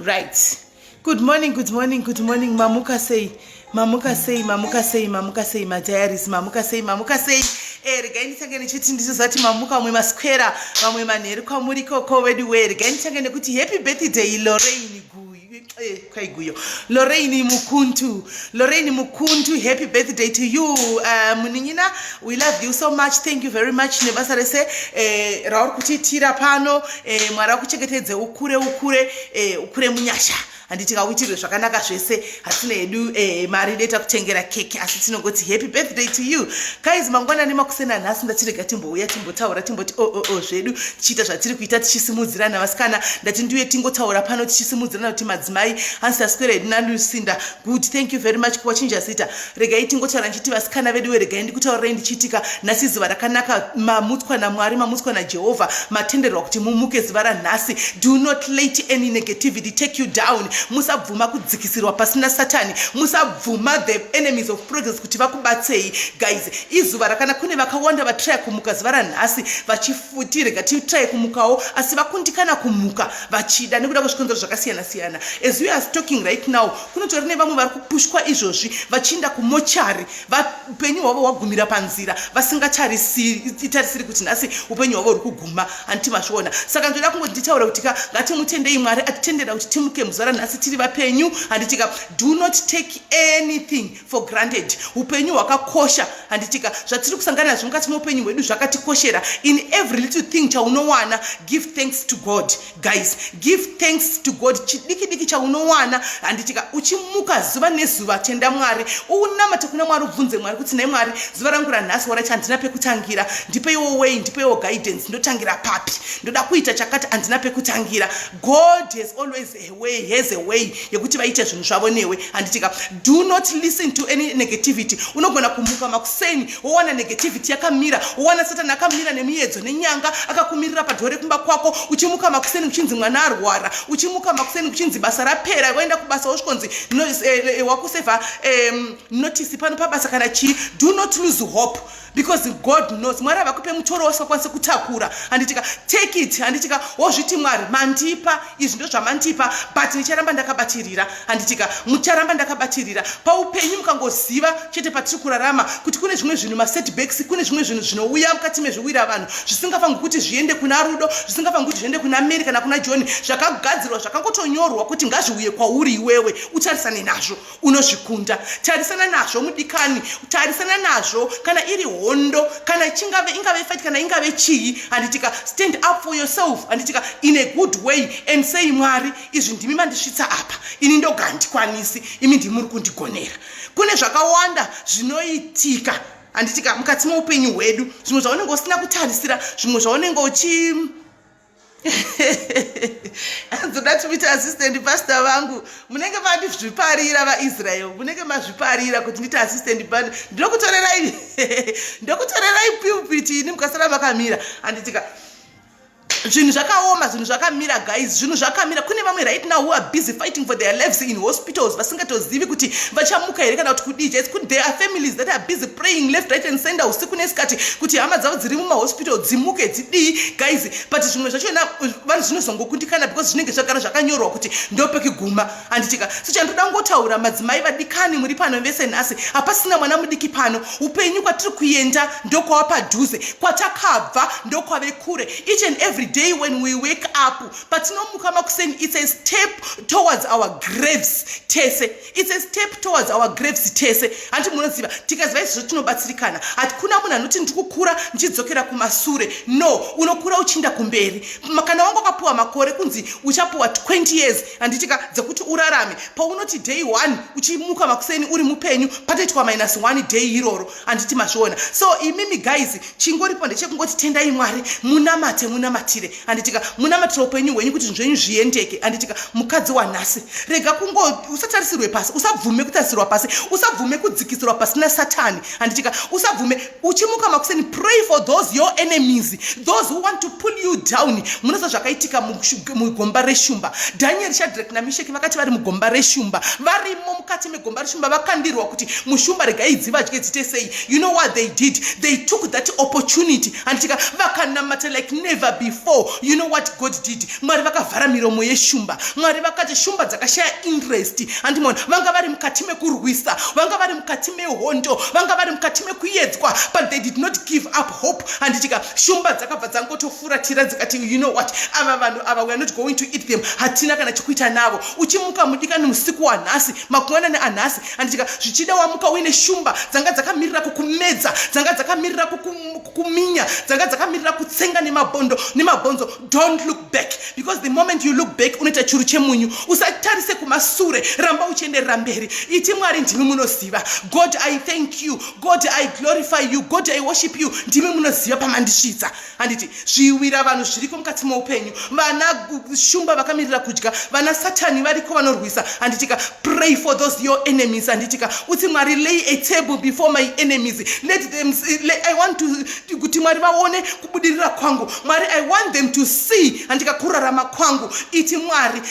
Right, good morning, good morning, good morning. Mamuka sei, mamuka sei, mamuka sei, mamuka sei, madiaries, mamuka sei, mamuka sei? Regai nditange nechiti ndizozati mamuka, vamwe maswera, vamwe manheru kwamuri ikoko. Wedu we, regai nditange nekuti happy birthday, Lorraine Guyo. Kwaiguyo, Lorraine Mukuntu, Lorraine Mukuntu, happy birthday to you, munin'ina. We love you so much. Thank you very much nebasa rese rauri kutiitira pano. Mwari akuchengetedze, ukure, ukure, ukure munyasha, handiti? Kauitirwe zvakanaka zvese. Hatina hedu mari inoita kutengera keke, asi tinongoti happy birthday to you guys. Mangwanani, makusena nhasi ndatirega timbouya timbotaura, timboti o o o zvedu, tichiita zvatiri kuita, tichisimudzirana. Vasikana, ndati ndiuye tingotaura pano tichisimudzirana kuti madzimai. Hanzi taswera hedu naLucinda. Good, thank you very much. Kuwachinja zita. Regai tingotaura ndichiti vasikana vedu, regai ndikutaurirai ndichiitika nhasi zuva rakanaka. Mamutswa naMwari, mamutswa naJehovha, matenderwa kuti mumuke zuva ranhasi. Do not let any negativity take you down. Musabvuma kudzikisirwa pasina Satani. Musabvuma the enemies of progress kuti vakubatsei. Guys, izuva rakana. Kune vakawanda vatraya kumuka zuva ranhasi vachifuti rega titrai kumukawo, asi vakundikana kumuka vachida nekuda kwezvikonzero zvakasiyana siyana. As we are talking right now, kunotori nevamwe vari kupushwa izvozvi vachiinda kumochari, upenyu hwavo hwagumira panzira, vasingatarisiri kuti nhasi upenyu hwavo huri kuguma, handiti mazviona? Saka ndoda kungoti nditaura kuti ka, ngatimutendei Mwari atitendera kuti timuke muzuva ranhasi tiri vapenyu, handitika? Do not take anything for granted. Upenyu hwakakosha, handitika? Zvatiri kusangana nazvo mukati meupenyu hwedu zvakatikoshera. In every little thing chaunowana, give thanks to God. Guys, give thanks to God. Chidiki diki chaunowana, handitika? Uchimuka zuva nezuva, tenda Mwari, unamate kuna Mwari, ubvunze Mwari kuti, "Nai Mwari, zuva rangu ranhasi waraiti handina pekutangira, ndipeiwo way, ndipeiwo guidance. Ndotangira papi? Ndoda kuita chakati, handina pekutangira." God has always a way, has a way yekuti vaite zvinhu zvavo newe, handitika? Do not listen to any negativity. Unogona kumuka makuseni wowana negativity yakamira, wowana Satani akamira nemiedzo nenyanga akakumirira padhoo rekumba kwako. Uchimuka makuseni kuchinzi mwana arwara, uchimuka makuseni kuchinzi basa rapera, waenda kubasa wosvikonzi wakusevha notice pano pabasa kana chii. Do not lose hope because God knows. Mwari havakupe mutoro wasingakwanisi kutakura, handitika? Take it, handitika? Wozviti, "Mwari, mandipa izvi, ndo zvamandipa, but ndicharamba ndakabatirira," handitika? Mucharamba ndakabatirira paupenyu mukangoziva chete patiri kurarama kuti kune zvimwe zvinhu, masetbacks, kune zvimwe zvinhu zvinouya mukati mezviwira vanhu zvisingafangi kuti zviende kuna Rudo, zvisingafangi kuti zviende kuna Mary kana kuna John. Zvakagadzirwa, zvakangotonyorwa kuti ngazviuye kwauri iwewe utarisane nazvo, unozvikunda. Tarisana nazvo, mudikani, tarisana nazvo. Kana iri hondo, kana chingave ingave fight, kana ingave chii, handitika? Stand up for yourself, handitika, in a good way and say, "Mwari, izvi ndimi mandisvitsa apa, ini ndoga handikwanisi, imi ndimi muri kundigonera." Kune zvakawanda zvinoitika, handitika, mukati meupenyu hwedu, zvimwe zvaunenge usina kutarisira, zvimwe zvaunenge uchi hanzoda timuite assistant pastor vangu. Munenge mandizviparira, vaIsrael, munenge mazviparira kuti ndiite assistant. Ndinokutorerai, ndokutorerai pulpit ini mukasara makamira, handitika? Zvinhu zvakaoma, zvinhu zvakamira, guys, zvinhu zvakamira. Kune vamwe right now who are busy fighting for their lives in hospitals, vasingatozivi kuti vachamuka here kana kuti kudii chaisi. Kuti there are families that are busy praying left, right and center, usiku nesikati, kuti hama dzavo dziri mumahospital dzimuke, dzidii, guys. But zvimwe zvachona vanhu zvinozongokundikana because zvinenge zvagara zvakanyorwa kuti ndopekuguma, handitika? So chandoda kungotaura, madzimai vadikani muri pano vese nhasi, hapasina mwana mudiki pano. Upenyu kwatiri kuenda ndokwava padhuze, kwatakabva ndokwave kure. Each and every day when we wake up, patinomuka makuseni, it's a step towards our graves tese. It's a step towards our graves tese, handi munoziva? Tikaziva izvozvo, tinobatsirikana. Hatikuna munhu anoti ndikukura ndichidzokera kumasure. No, unokura uchiinda kumberi. Kana wanga wakapiwa makore kunzi uchapiwa 20 years, handitika, dzekuti urarame, paunoti day one uchimuka makuseni uri mupenyu, patoitwa minus one day iroro, handiti mazviona? So imimi guys, chingoripo ndechekungoti tendai Mwari, munamate, munamatire, handitika? Munamatire upenyu hwenyu kuti zvinhu zvenyu zviendeke, handitika? Mukadzi wanhasi, rega kungo usatarisirwe pasi, usabvume kutarisirwa pasi, usabvume kudzikisirwa pasi nasatani, handitika? Usabvume. Uchimuka makuseni, pray for those your enemies, those who want to pull you down. Munoziva zvakaitika mugomba reshumba? Daniel, Shadrak naMisheki vakati vari mugomba reshumba, varimo mukati megomba reshumba, vakandirwa kuti mushumba regai dzivadye, dzite sei. You know what they did? They took that opportunity, handitika? Vakanamata like never before. You know what God did? Mwari vakavhara miromo yeshumba. Mwari vakati shumba dzakashaya interest, handimona? Vanga vari mukati mekurwisa, vanga vari mukati mehondo, vanga vari mukati mekuyedzwa, but they did not give up hope, handitika? Shumba dzakabva dzangotofuratira, dzikati, "You know what? Ava vanhu ava, we are not going to eat them, hatina kana chekuita navo." Uchimuka, mudikani, musiku wanhasi, mangwanani anhasi, handitika, zvichida wamuka uine shumba dzanga dzakamirira kukumedza, dzanga dzakamirira kukuminya, dzanga dzakamirira kutsenga nemabondo nemabhonzo. Don't look back, because the moment you look back, unoita churu chemunyu. Usatarise kumasure, ramba uchienderera mberi. Iti, "Mwari, ndimi munoziva. God, I thank you. God, I glorify you. God, I worship you. Ndimi munoziva pamandisvitsa." Handiti zviwira vanhu zviriko mukati meupenyu? Vana shumba vakamirira kudya, vana Satani variko vanorwisa, handitika? Pray for those your enemies, handitika? Uti, "Mwari, lay a table before my enemies. Let them let, I want to kuti Mwari vaone kubudirira kwangu. Mwari, I want them to see, handika, kurarama kwangu." Iti Mwari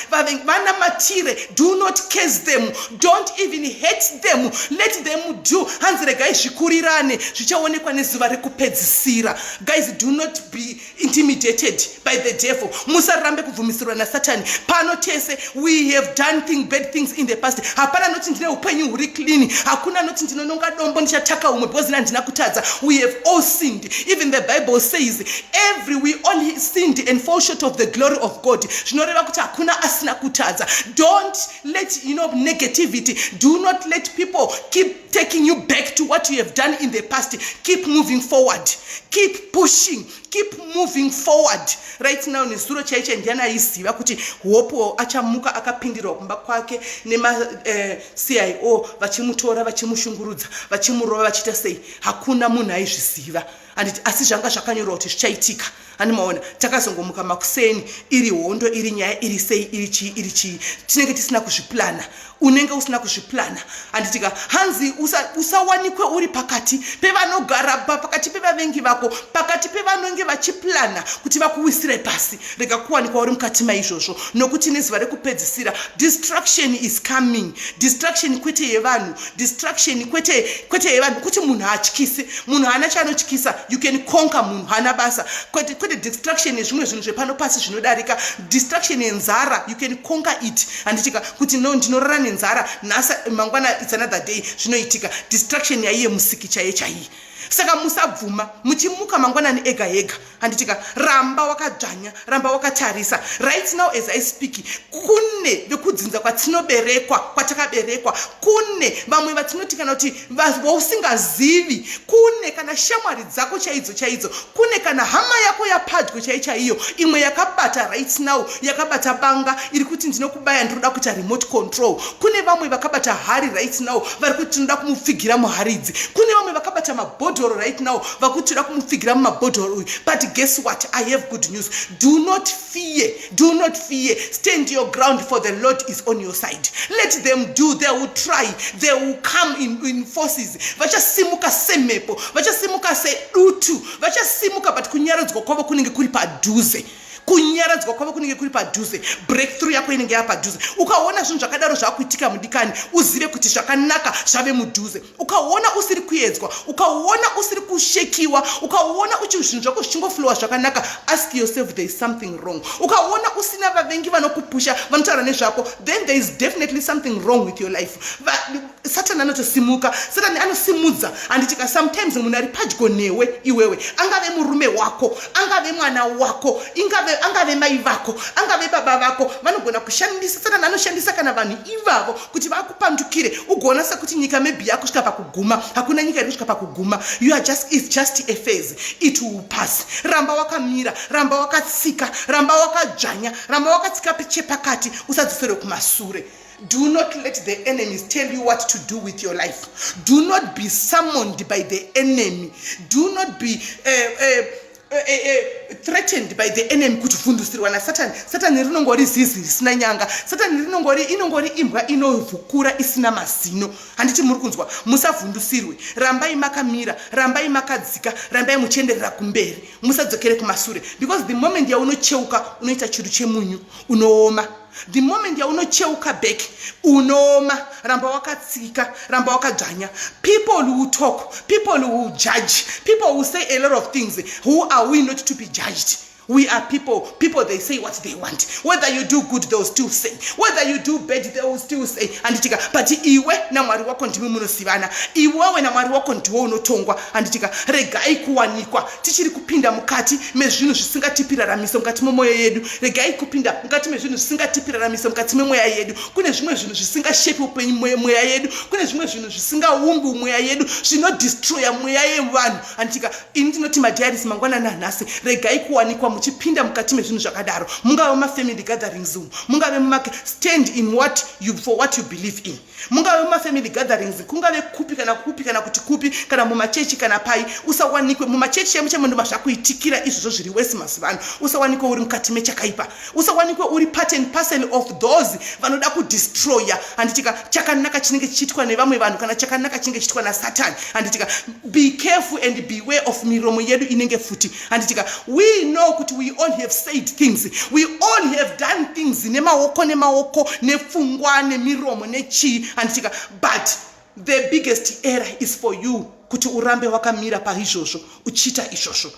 vanamatire. Do not curse them, don't even hate them, let them do. Hanzi regai zvikurirane, zvichaonekwa nezuva rekupedzisira. Guys, do not be intimidated by the devil. Musarambe kubvumisirwa nasatani. Pano tese we have done bad things in the past. Hapana noti ndine upenyu huri clean, hakuna noti ndinononga dombo ndichataka umwe because handina kutadza. We have all sinned. Even the Bible says every we all sinned and fall short of the glory of God. Zvinoreva kuti hakuna asina kutadza. Don't let negativity, do not let people keep taking you back to what you have done in the past. Keep moving forward, keep pushing, keep moving forward. Right now, nezuro chaicho, ndiani aiziva kuti Hope achamuka akapindirwa kumba kwake nemaCIO, vachimutora, vachimushungurudza, vachimurova, vachiita sei? Hakuna munhu aizviziva, handiti? Asi zvanga zvakanyorwa kuti zvichaitika, handimaona? Takazongomuka makuseni, iri hondo, iri nyaya, iri sei, iri chii, iri chii. Tinenge tisina kuzviplana, unenge usina kuzviplana, handitika? Hanzi usawanikwe uri pakati pevanogara pakati pevavengi vako, pakati pevanonge vachiplana kuti vakuwisire pasi. Rega kuwanikwa uri mukati maizvozvo, nokuti nezuva rekupedzisira destruction is coming. Destruction kwete yevanhu, destruction kwete yevanhu, kuti munhu atyise. Munhu haana chaanotyisa. You can conquer munhu, haana basa. Kwete destruction yezvimwe zvinhu zvepano pasi zvinodarika. Destruction yenzara, you can conquer it, handitika? Kuti no, ndinorara nenzara nhasi, mangwana it's another day, zvinoitika. Destruction yaiye musiki chaiye chaiye. Saka musabvuma. Muchimuka mangwanani ega ega, handitika, ramba wakadzvanya, ramba wakatarisa. Right now as I speak, kune vekudzinza kwatinoberekwa, kwatakaberekwa, kune vamwe vatinoti kana kuti wausingazivi, kune kana shamwari dzako chaidzo chaidzo, kune kana hama yako yapadyo chai chaiyo, imwe yakabata right now, yakabata banga, iri kuti, "Ndinokubaya, ndinoda kuita remote control." Kune vamwe vakabata hari right now, vari kuti, "Tinoda kumupfigira muharidzi." Kune vamwe vakabata mabhodhoro right now, vakuti, "Toda kumupfigira mumabhodhoro uyu." But guess what? I have good news. Do not fear, do not fear. Stand your ground, for the Lord is on your side. Let them do. They will try, they will come in forces. Vachasimuka semhepo, vachasimuka sedutu, vachasimuka, but kunyaradzwa kwavo kunenge kuri padhuze. Kunyaradzwa kwavo kunenge kuri padhuze. Breakthrough yako inenge yapadhuze. Ukaona zvinhu zvakadaro zvakuitika, mudikani, uzive kuti zvakanaka zvave mudhuze. Ukaona usiri kuedzwa, ukaona usiri kushekiwa, ukaona uchi zvinhu zvako zvichingoflowa zvakanaka, ask yourself, there is something wrong. Ukaona usina vavengi vanokupusha, vanotaura nezvako, then there is definitely something wrong with your life. Satani anotosimuka, Satani anosimudza, handitika? Sometimes munhu ari padyo newe iwewe, angave murume wako, angave mwana wako, ingave angave mai vako, angave baba vako, vanogona kushandisa. Satani anoshandisa kana vanhu ivavo kuti vakupandukire, ugoona sekuti nyika maybe yakusvika pakuguma. Hakuna nyika iri kusvika pakuguma. You are just it's just a phase, it will pass. Ramba wakamira, ramba wakatsika, ramba wakadzvanya, ramba wakatsika chepakati, usadzosere kumasure. Do not let the enemies tell you what to do with your life. Do not be summoned by the enemy. Do not be threatened by the enemy, kuti vhundusirwa naSatani. Satani rinongori zizi risina nyanga. Satani rinongori, inongori imbwa inovhukura isina mazino, handiti muri kunzwa? Musavhundusirwe. Rambai makamira, rambai makadzika, rambai muchienderera kumberi, musadzokere kumasure, because the moment yaunocheuka, unoita chiru chemunyu, unooma. The moment yaunocheuka back, unooma. Ramba wakatsika, ramba wakadzvanya. People will talk, people will judge, people will say a lot of things. Who are we not to be judged? We are people. People, they say what they want. Whether you do good, they will still say. Whether you do bad, they will still say, handitika? But iwe naMwari wako ndimi munosivana. Iwewe naMwari wako ndiwo unotongwa, handitika? Regai kuwanikwa tichiri kupinda mukati mezvinhu zvisingatipi raramiso mukati memwoyo yedu. Regai kupinda mukati mezvinhu zvisingatipi raramiso mukati memweya yedu. Kune zvimwe zvinhu zvisingashepi upenyu, mweya yedu. Kune zvimwe zvinhu zvisingaumbi mweya yedu, zvinodestroya mweya yevanhu, handitika? Ini ndinoti, madiaries, mangwanani anhasi, regai kuwanikwa muchipinda mukati mezvinhu zvakadaro. Mungave mumafamily gatherings umu, mungave muma, stand in what you, for what you believe in. Mungave mumafamily gatherings, kungave kupi kana kupi, kana kuti kupi, kana mumachechi kana pai, usawanikwe mumachechi chemo chemo. Ndoma zvakuitikira izvozvo zviri wesi mazuva ano. Usawanikwe uri mukati mechakaipa. Usawanikwe uri part and parcel of those vanoda kudestroya, handitika, chakanaka chinenge chichiitwa nevamwe vanhu, kana chakanaka chinenge chiitwa naSatani, handitika? Be careful and beware of miromo yedu inenge futi, handitika? We know kuti we all have said things, we all have done things nemaoko, nemaoko, nepfungwa, nemiromo, nechii, handitika? But the biggest error is for you kuti urambe wakamira paizvozvo, uchiita izvozvo.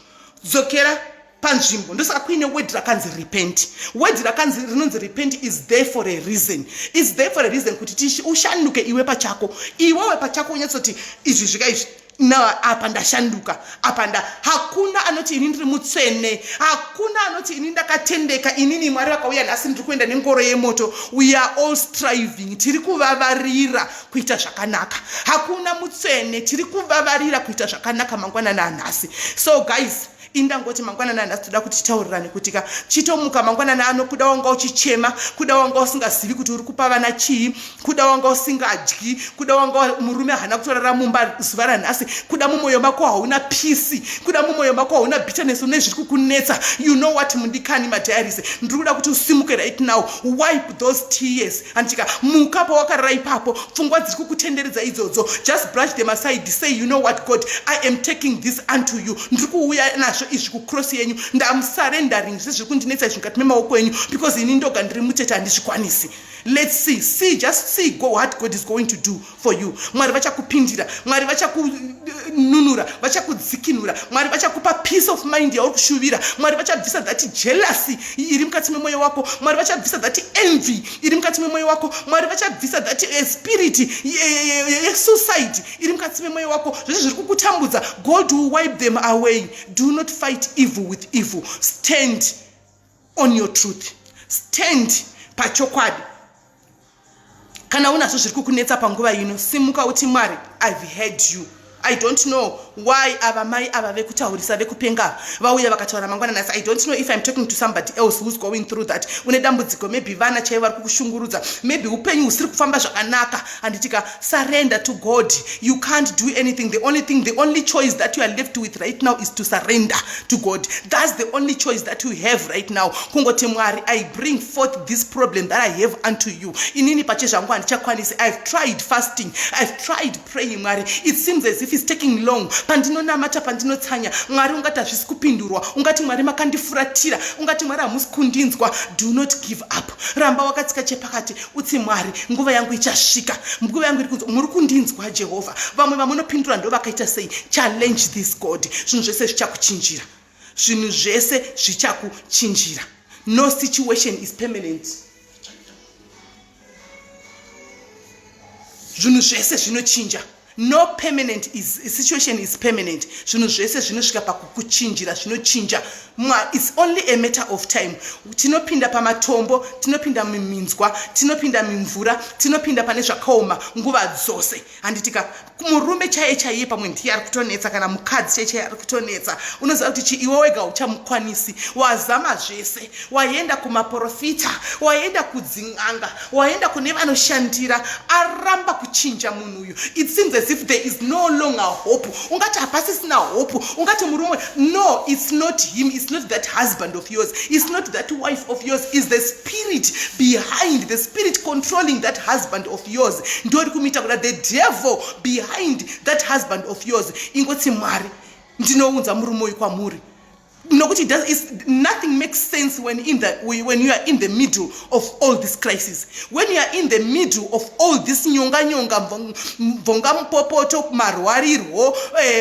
Dzokera panzvimbo. Ndosaka kuine word rakanzi repent. Word rakanzi, rinonzi repent is there for a reason, is there for a reason, kuti ushanduke iwe pachako, iwewe pachako, unyatsoti izvi zvika izvi na apa ndashanduka, apa nda. Hakuna anoti ini ndiri mutsvene, hakuna anoti ini ndakatendeka, inini Mwari vakauya nhasi ndiri kuenda nengoro yemoto. We are all striving. Tiri kuvavarira kuita zvakanaka. Hakuna mutsvene. Tiri kuvavarira kuita zvakanaka mangwanani anhasi. So guys, indangoti mangwanani anhasi toda kuti titaurirane kuti ka chitomuka mangwanani ano. Kuda wanga uchichema, kuda wanga usingazivi kuti uri kupa vana chii, kuda wanga usingadyi, kuda wanga murume haana kutorara mumba zuva ranhasi, kuda mumwoyo mako hauna peace, kuda mumwoyo mako hauna bitterness, une zviri kukunetsa, you know what, mudikani, madiaries, ndiri kuda kuti usimuke right now. Wipe those tears, handitika? Muka pawakarara ipapo. Pfungwa dziri kukutenderedza idzodzo, just brush them aside. Say, "You know what, God, I am taking this unto you. Ndiri kuuya nazvo izvi kucross yenyu. Ndam surrendering zvese zviri kundinetsa izvi mukati memaoko enyu, because ini ndoga ndiri mutete, handizvikwanisi." Let's see, see, just see go what God is going to do for you. Mwari vachakupindira, Mwari vachakununura, vachakudzikinura, Mwari vachakupa peace of mind yauri kushuvira. Mwari vachabvisa that jealousy iri mukati memwoyo wako. Mwari vachabvisa that envy iri mukati memwoyo wako. Mwari vachabvisa that spirit yesuicide iri mukati memwoyo wako. Zvese zviri kukutambudza, God will wipe them away. Do not fight evil with evil. Stand on your truth. Stand pachokwadi. Kana unazvo zviri kukunetsa panguva ino, simuka uti, "Mwari, I've heard you. I don't know why ava mai ava vekutaurisa, vekupenga, vauya vakataura mangwana nhasi." I don't know if I'm talking to somebody else who's going through that. Une dambudziko, maybe vana chaivo vari kukushungurudza, maybe upenyu husiri kufamba zvakanaka, handitika? Surrender to God. You can't do anything. The only thing, the only choice that you are left with right now is to surrender to God. That's the only choice that you have right now. Kungoti, "Mwari, I bring forth this problem that I have unto you. Inini pache zvangu handichakwanisi. I've tried fasting, I've tried praying. Mwari, it seems as if if it's taking long. Pandinonamata, pandinotsanya, Mwari, ungati hazvisi kupindurwa, ungati Mwari makandifuratira, ungati Mwari hamusi kundinzwa. Do not give up. Ramba wakatsika chepakati, utsi Mwari, nguva yangu ichasvika, nguva yangu iri kunzwa. Muri kundinzwa, Jehovha? Vamwe vamunopindura ndo vakaita sei? Challenge this God. Zvinhu zvese zvichakuchinjira, zvinhu zvese zvichakuchinjira. No situation is permanent. Zvinhu zvese zvinochinja. No permanent is, situation is permanent. Zvinhu zvese zvinosvika pakukuchinjira, zvinochinja. It's only a matter of time. Tinopinda pamatombo, tinopinda muminzwa, tinopinda mumvura, tinopinda pane zvakaoma nguva dzose, handitika? Murume chaiye chaiye pamwe ndiye ari kutonetsa, kana mukadzi chaiye chaiye ari kutonetsa. Unoziva kuti chi iwe wega uchamukwanisi. Wazama zvese, waenda kumaprofita, waenda kudzin'anga, waenda kune vanoshandira, aramba kuchinja munhu uyu. It seems as if there is no longer hope. Ungati hapasisina hope, ungati murume. No, it's not him. It's not that husband of yours. It's not that wife of yours. Is the spirit behind, the spirit controlling that husband of yours ndori kumuita kuda, the devil behind that husband of yours. Ingoti, "Mwari, ndinounza murume uyu kwamuri," nokuti nothing makes sense when you are in the middle of all this crisis, when you are in the middle of all this nyonga nyonga, mvonga mupopoto, marwarirwo,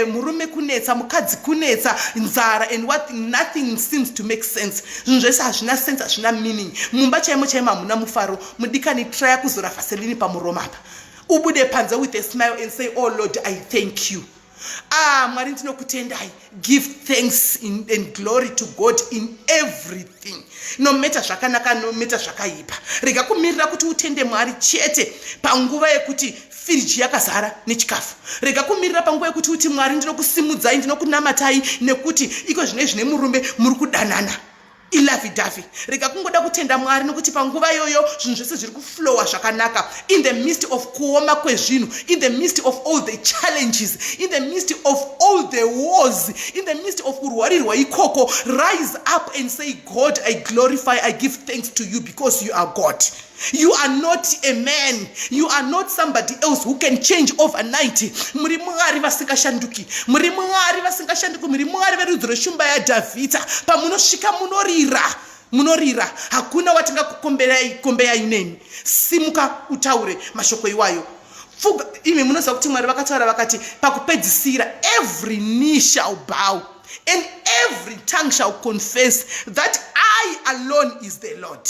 murume kunetsa, mukadzi kunetsa, nzara and what. Nothing seems to make sense. Zvinhu zvese hazvina sense, hazvina meaning. Mumba chaimo chaimo hamuna mufaro. Mudikani, traya kuzora Vaseline pamuromo apa, ubude panze with a smile and say, "Oh Lord, I thank you. Ah, Mwari, ndinokutendai." Give thanks and glory to God in everything, no matter zvakanaka, no matter zvakaipa. Rega kumirira kuti utende Mwari chete panguva yekuti firiji yakazara nechikafu. Rega kumirira panguva yekuti uti, "Mwari, ndinokusimudzai, ndinokunamatai nekuti iko zvine zvine murume muri kudanana, ilovey dovey." Rega kungoda kutenda Mwari nokuti panguva iyoyo zvinhu zvese zviri kuflowa zvakanaka. In the midst of kuoma kwezvinhu, in the midst of all the challenges, in the midst of all the wars, in the midst of kurwarirwa ikoko, rise up and say, "God, I glorify, I give thanks to you because you are God. You are not a man. You are not somebody else who can change overnight. Muri Mwari vasingashanduki, muri Mwari vasingashanduki, muri Mwari verudzi rweshumba yaDhavhidha. Pamunosvika munorira, munorira. Hakuna watingakukombeyai nemi." Simuka utaure mashoko iwayo. Pfuga imi. Munoziva kuti Mwari vakataura vakati pakupedzisira, "Every knee shall bow and every tongue shall confess that I alone is the Lord."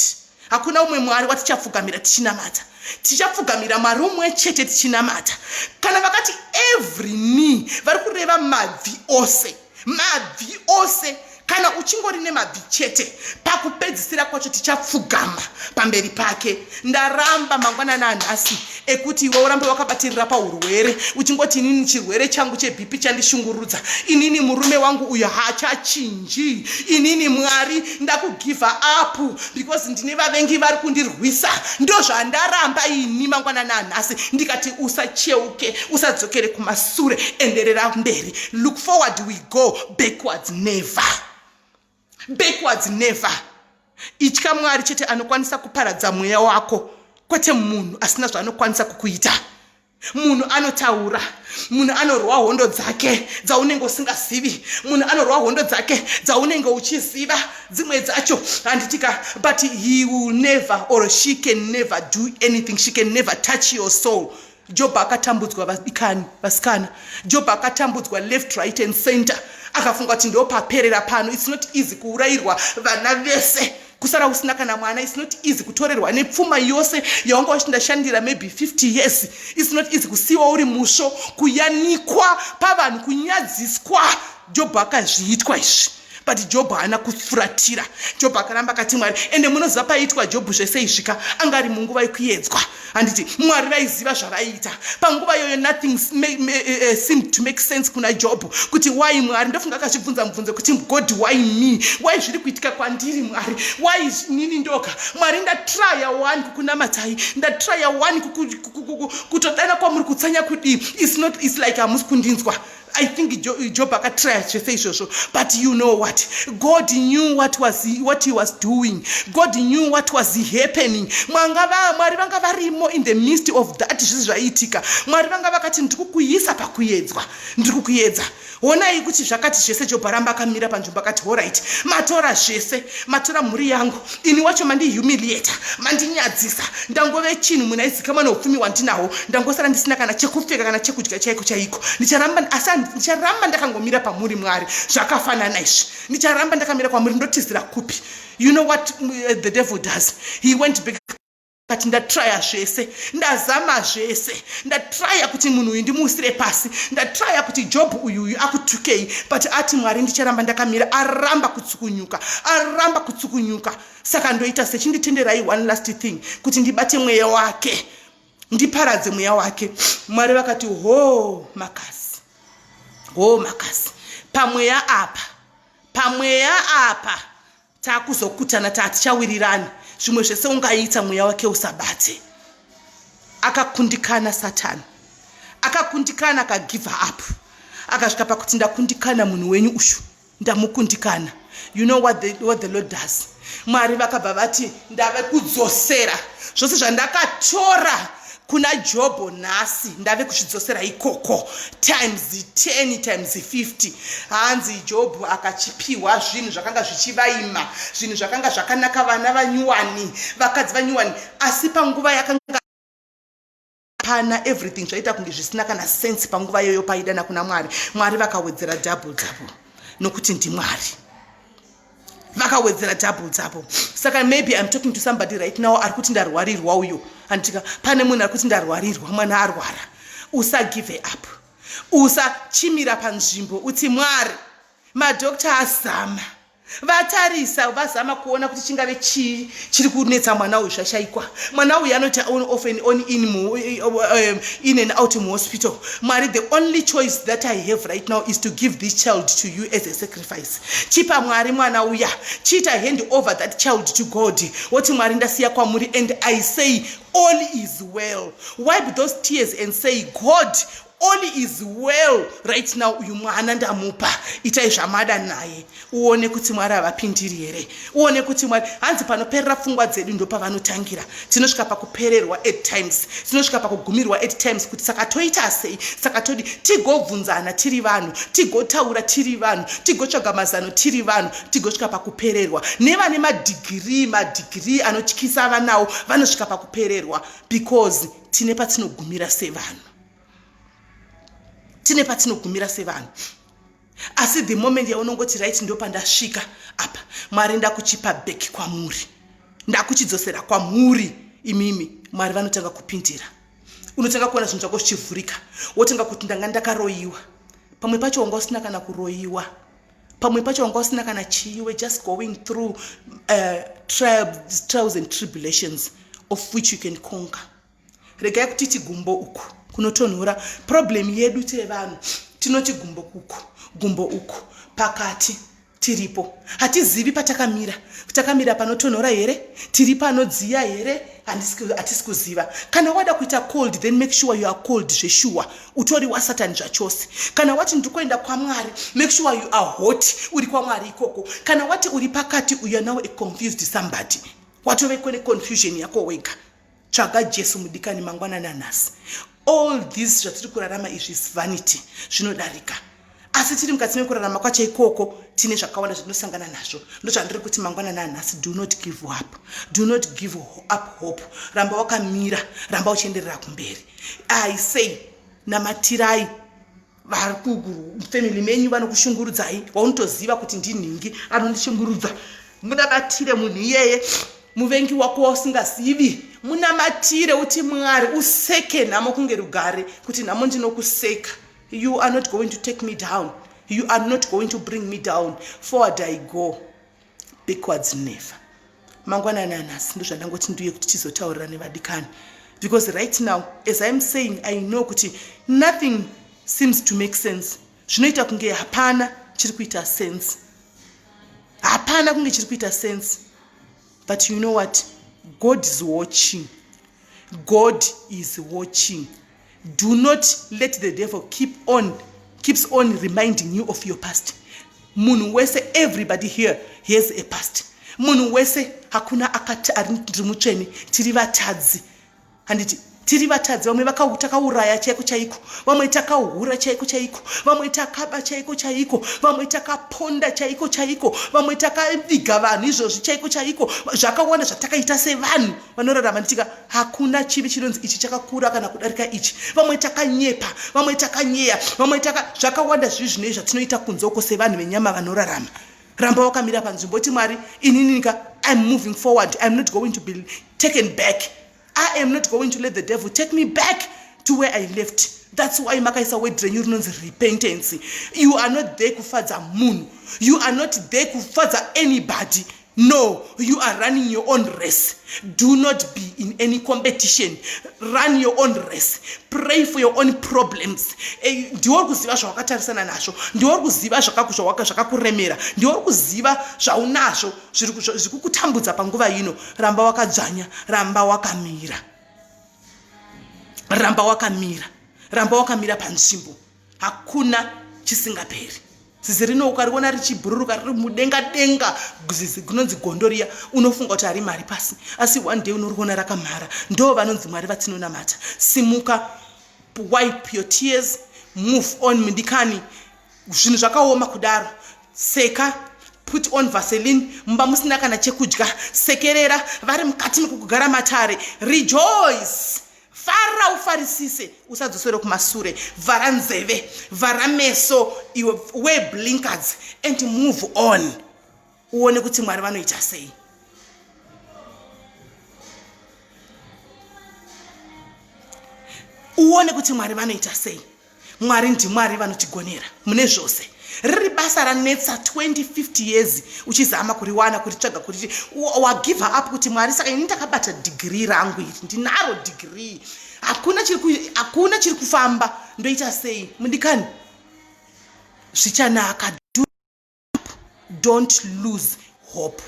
Hakuna umwe Mwari watichapfugamira tichinamata. Tichapfugamira Mwari umwe chete tichinamata. Kana vakati every knee, vari kureva mabvi ose, mabvi ose. Kana uchingori nemabvi chete, pakupedzisira kwacho tichapfugama pamberi pake. Ndaramba mangwanani anhasi ekuti iwe urambe wakabatirira paurwere, uchingoti, "Inini chirwere changu cheBP chandishungurudza. Inini murume wangu uyu haachachinji. Inini Mwari, ndakugive up because ndine vavengi vari kundirwisa. Ndo zvandaramba ini." Mangwanani anhasi ndikati usacheuke, usadzokere kumasure, enderera mberi. Look forward we go, backwards never, backwards never. Itya Mwari chete anokwanisa kuparadza mweya wako, kwete munhu asina zvaanokwanisa kukuita. Munhu anotaura, munhu anorwa hondo dzake dzaunenge usingazivi, munhu anorwa hondo dzake dzaunenge uchiziva dzimwe dzacho, handitika? But he will never or she can never do anything. She can never touch your soul. Jobho akatambudzwa, vadikani vasikana. Jobho akatambudzwa left, right and center. Akafunga kuti ndopaperera pano. It's not easy kuurayirwa vana vese, kusara usina kana mwana. It's not easy kutorerwa nepfuma yose yaunga uchindashandira maybe 50 years. It's not easy kusiyiwa uri musvo, kuyanikwa pavanhu, kunyadziswa. Jobho akazviitwa izvi, but Jobho haana kufuratira. Jobho akaramba akati, "Mwari." Ende munoziva paiitwa Jobho zvese izvika, anga ari munguva yekuedzwa, handiti? Mwari vaiziva zvavaiita panguva iyoyo. Nothing seemed to make sense kuna Jobho kuti why, Mwari? Ndofunga akazvibvunza mubvunzo kuti, "God, why me? Why zviri kuitika kwandiri, Mwari? Why nini ndoga? Mwari, ndatraya one kukunamatai, ndatraya one kutodana kwamuri, kutsanya kudii? It's not, it's like hamusi kundinzwa." I think Job akatrya zvese izvozvo, but you know what? God knew what he was doing. God knew what was happening. Mwari vanga varimo in the midst of that. Zvisi zvaiitika, Mwari vanga vakati, "Ndiri kukuisa pakuedzwa, ndiri kukuedza." Honai kuti zvakati zvese, Jobho aramba akamira panzvimbo. Akati, "Alright, matora zvese, matora mhuri yangu, ini wacho mandihumiliata, mandinyadzisa, ndangove chinhu munhu aizikamwa neupfumi hwandinahwo, ndangosara ndisina kana chekupfeka, kana chekudya chaiko chaiko. Ndicharamba, asi ndicharamba ndakangomira pamuri, Mwari. Zvakafanana izvi, ndicharamba ndakamira kwamuri. Ndotizira kupi?" You know what the devil does? He went back, kati, "Ndatraya zvese, ndazama zvese, ndatraya kuti munhu uyu ndimuusire pasi, ndatraya kuti Jobhu uyuyu akutukei, but ati, 'Mwari, ndicharamba ndakamira.' Aramba kutsukunyuka, aramba kutsukunyuka. Saka ndoita sechinditenderai one last thing, kuti ndibate mweya wake, ndiparadze mweya wake." Mwari vakati, "Ho, makasi, ho, makasi, pamweya apa, pamweya apa taakuzokutana, taatichawirirani. Zvimwe zvese ungaita, mweya wake usabate." Akakundikana Satani, akakundikana, akagive up, akasvika pakuti, "Ndakundikana, munhu wenyu ushu ndamukundikana." You know what the Lord does? Mwari vakabva vati, "Ndave kudzosera zvose zvandakatora kuna Jobho nhasi, ndave kuzvidzosera ikoko times 10, times 50." Hanzi Jobho akachipiwa zvinhu zvakanga zvichivaima, zvinhu zvakanga zvakanaka, vana vanyuwani, vakadzi vanyuwani, asi panguva yakanga pana everything zvaita kunge zvisina kana sense, panguva iyoyo paidana kuna Mwari, Mwari vakawedzera double double, nokuti ndiMwari. Vakawedzera double double. Saka maybe I'm talking to somebody right now ari kuti, "Ndarwarirwa uyo." Handitika pane munhu ari kuti, "Ndarwarirwa, mwana arwara." Usagive up, usachimira panzvimbo. Uti, "Mwari, madhokta azama, vatarisa, vazama kuona kuti chingave chii chiri kunetsa mwana uyu, zvashayikwa. Mwana uyu anoti on off and on, in and out muhospital. Mwari, the only choice that I have right now is to give this child to you as a sacrifice." Chipa Mwari mwana uya, chiita hand over that child to God. Woti, "Mwari, ndasiya kwamuri, and I say all is well." Wipe those tears and say, "God, all is well right now. Uyu mwana ndamupa, itai zvamada naye." Uone kuti Mwari havapindiri here. Uone kuti Mwari, hanzi panoperera pfungwa dzedu ndopavanotangira. Tinosvika pakupererwa at times, tinosvika pakugumirwa at times, kuti saka toita sei, saka todi? Tigobvunzana tiri vanhu, tigotaura tiri vanhu, tigotsvaga mazano tiri vanhu, tigosvika pakupererwa. Nevane madhigirii, madhigirii anotyisa vanawo, vanosvika pakupererwa, because tine patinogumira sevanhu, tine patinogumira sevanhu. Asi the moment yaunongoti, "Right, ndo pandasvika apa, Mwari, ndakuchipa back kwamuri, ndakuchidzosera kwamuri imimi," Mwari vanotanga kupindira. Unotanga kuona zvinhu zvako zvichivhurika. Wotanga kuti, "Ndanga ndakaroyiwa." Pamwe pacho wanga usina kana kuroyiwa, pamwe pacho wanga usina kana chiiwe, just going through trials and tribulations of which you can conquer. Regai kutiti gumbo uku kunotonhora. Problem yedu tevanhu, tinoti gumbo kuku, gumbo uku, pakati tiripo, hatizivi patakamira. Takamira panotonhora here? Tiri panodziya here? Hatisi kuziva. Kana wada kuita cold, then make sure you are cold zveshuwa, utori waSatani zvachose. Kana wati, "Ndiri kuenda kwaMwari," make sure you are hot, uri kwaMwari ikoko. Kana wati uri pakati, you are now a confused somebody, watoveko neconfusion yako wega. Tsvaga Jesu, mudikani, mangwanani anhasi. All this zvatiri kurarama izvi is vanity, zvinodarika. Asi tiri mukati mekurarama kwacho ikoko, tine zvakawanda zvatinosangana nazvo. Ndozvandiri kuti mangwanani anhasi, do not give up, do not give up hope. Ramba wakamira, ramba uchienderera kumberi. I say, namatirai vari kufamily menyu vanokushungurudzai, waunotoziva kuti ndinhingi anondishungurudza. Munamatire munhu iyeye, muvengi wako wausingazivi, munamatire. Uti, "Mwari," useke nhamo kunge rugare, kuti, "Nhamo, ndinokuseka. You are not going to take me down, you are not going to bring me down. Forward I go, backwards never." Mangwanani anhasi, ndozvandangoti ndiuye kuti tizotaurira nevadikani, because right now, as I'm saying, I know kuti nothing seems to make sense. Zvinoita kunge hapana chiri kuita sense, hapana kunge chiri kuita sense, but you know what? God is watching, God is watching. Do not let the devil keep on keeps on reminding you of your past. Munhu wese, everybody here has a past. Munhu wese, hakuna akati ari ndiri mutsvene. Tiri vatadzi, handiti? Tiri vatadzi. Vamwe takauraya chaiko chaiko, vamwe takahura chaiko chaiko, vamwe takaba chaiko chaiko, vamwe takaponda chaiko chaiko, vamwe takaviga vanhu izvozvi chaiko chaiko. Zvakawanda zvatakaita sevanhu vanorarama nditika. Hakuna chivi chinonzi ichi chakakura kana kudarika ichi. Vamwe takanyepa, vamwe takanyeya, vamwe taka zvakawanda zvivi zvinei zvatinoita kunze uko sevanhu venyama vanorarama. Ramba wakamira panzvimbo, ti Mwari, ininika I'm moving forward. I'm not going to be taken back. I am not going to let the devil take me back to where I left. That's why makaisa word renyu rinonzi repentance. You are not there kufadza munhu. You are not there kufadza anybody. No, you are running your own race. Do not be in any competition. Run your own race. Pray for your own problems. Ndiwe uri kuziva zvawakatarisana nazvo, ndiwe uri kuziva zvakakuremera, ndiwe uri kuziva zvaunazvo zviri kukutambudza panguva ino. Ramba wakadzvanya, ramba wakamira, ramba wakamira, ramba wakamira panzvimbo. Hakuna chisingaperi. Zizi rino ukariona richibhururuka riri mudenga denga, zizi rinonzi gondo riya, unofunga kuti hari mari pasi, asi one day unoriona rakamhara. Ndo vanonzi Mwari vatinonamata. Simuka, wipe your tears, move on. Mudikani, zvinhu zvakaoma kudaro, seka, put on Vaseline. Mumba musina kana chekudya, sekerera. Vari mukati mekukugara matare, rejoice, fara, ufarisise, usadzosere kumasure. Vhara nzeve, vhara meso iwe, wear blinkers and move on, uone kuti Mwari vanoita sei. Uone kuti Mwari vanoita sei. Mwari ndiMwari vanotigonera mune zvose. Riri basa ranetsa 20, 50 years uchizama kuriwana, kuritsvaga, kuti wagive up, kuti Mwari, saka ini ndakabata dhigiri rangu iri, ndinaro dhigiri, hakuna chiri kufamba, ndoita sei? Mudikani, zvichanaka. Don't lose hope.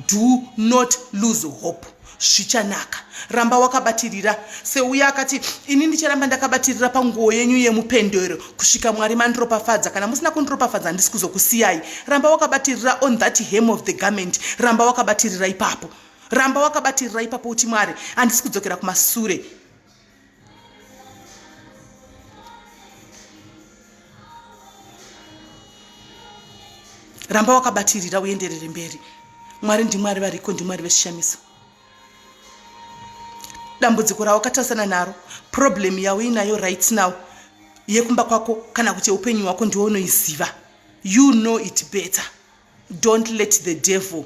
Do not lose hope. Zvichanaka. Ramba wakabatirira seuya akati, "Ini ndicharamba ndakabatirira panguo yenyu yemupendero kusvika Mwari mandiropafadza. Kana musina kundiropafadza, handisi kuzokusiyai." Ramba wakabatirira on that hem of the garment. Ramba wakabatirira ipapo, ramba wakabatirira ipapo, uti, "Mwari, handisi kudzokera kumasure." Ramba wakabatirira, uenderere mberi. Mwari ndiMwari variko, ndiMwari vechishamiso. Dambudziko rawakatarisana naro, problem yauinayo right now yekumba kwako kana kuti upenyu hwako, ndiwe unoiziva. You know it better. Don't let the devil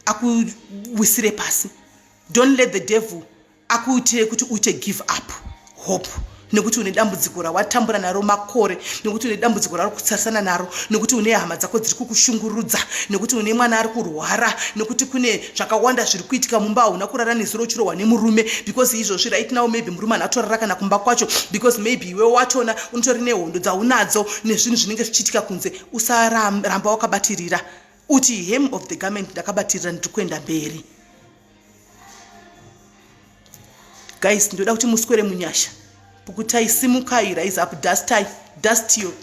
akuwisire pasi. Don't let the devil akuitire kuti uite give up hope nekuti une dambudziko rawatambura naro makore, nekuti une dambudziko rauri kutarisana naro, nekuti une hama dzako dziri kukushungurudza, nekuti une mwana ari kurwara, nekuti kune zvakawanda zviri kuitika mumba. Hauna kurara nezuro uchirohwa nemurume, because izvozvi right now maybe murume haana kutorara kana kumba kwacho, because maybe iwe wachona unotori nehondo dzaunadzo nezvinhu zvinenge zvichiitika kunze. Usaramba wakabatirira, uti, "Hem of the garment ndakabatirira, ndiri kuenda mberi." Guys, ndoda kuti muswere munyasha. Pukutai, simukai, rise up, dustai, dust your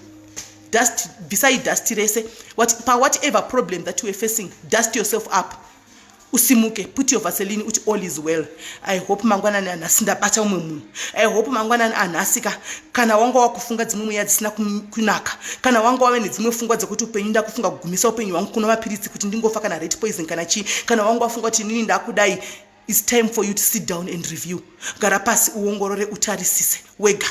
dust, bvisai dust rese. Pa whatever problem that you are facing, dust yourself up, usimuke, put your Vaseline, uti, "All is well." I hope mangwanani anhasi ndabata umwe munhu. I hope mangwanani anhasi ka, kana wanga wakufunga dzimwe mweya dzisina kunaka, kana wanga wave nedzimwe pfungwa dzekuti upenyu, ndakufunga kugumisa upenyu hwangu, kuno mapiritsi kuti ndingofa, kana rat poison kana chii, kana wanga wafunga kuti inini ndakudai, it's time for you to sit down and review. Gara pasi, uongorore, utarisise wega,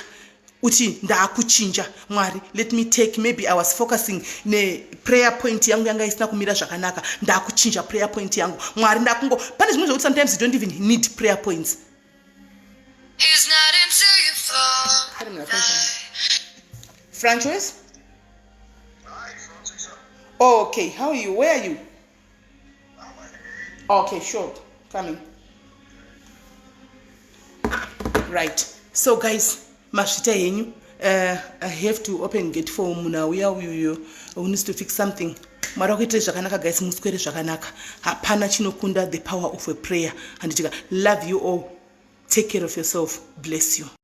uti, "Ndaakuchinja, Mwari. Let me take, maybe I was focusing neprayer point yangu yanga isina kumira zvakanaka. Ndaakuchinja prayer point yangu, Mwari." Ndakungo pane zvimwe zvekuti sometimes you don't even need prayer points. It's not until you fall. Francois? Oh, okay, how are you? Where are you? Okay, sure, coming. Right, so guys, mazvita henyu. I have to open gate for munhu auya uyuyo who needs to fix something. Mwari wakuitirai zvakanaka, guys. Muswere zvakanaka. Hapana chinokunda the power of a prayer, handitika? Love you all. Take care of yourself. Bless you.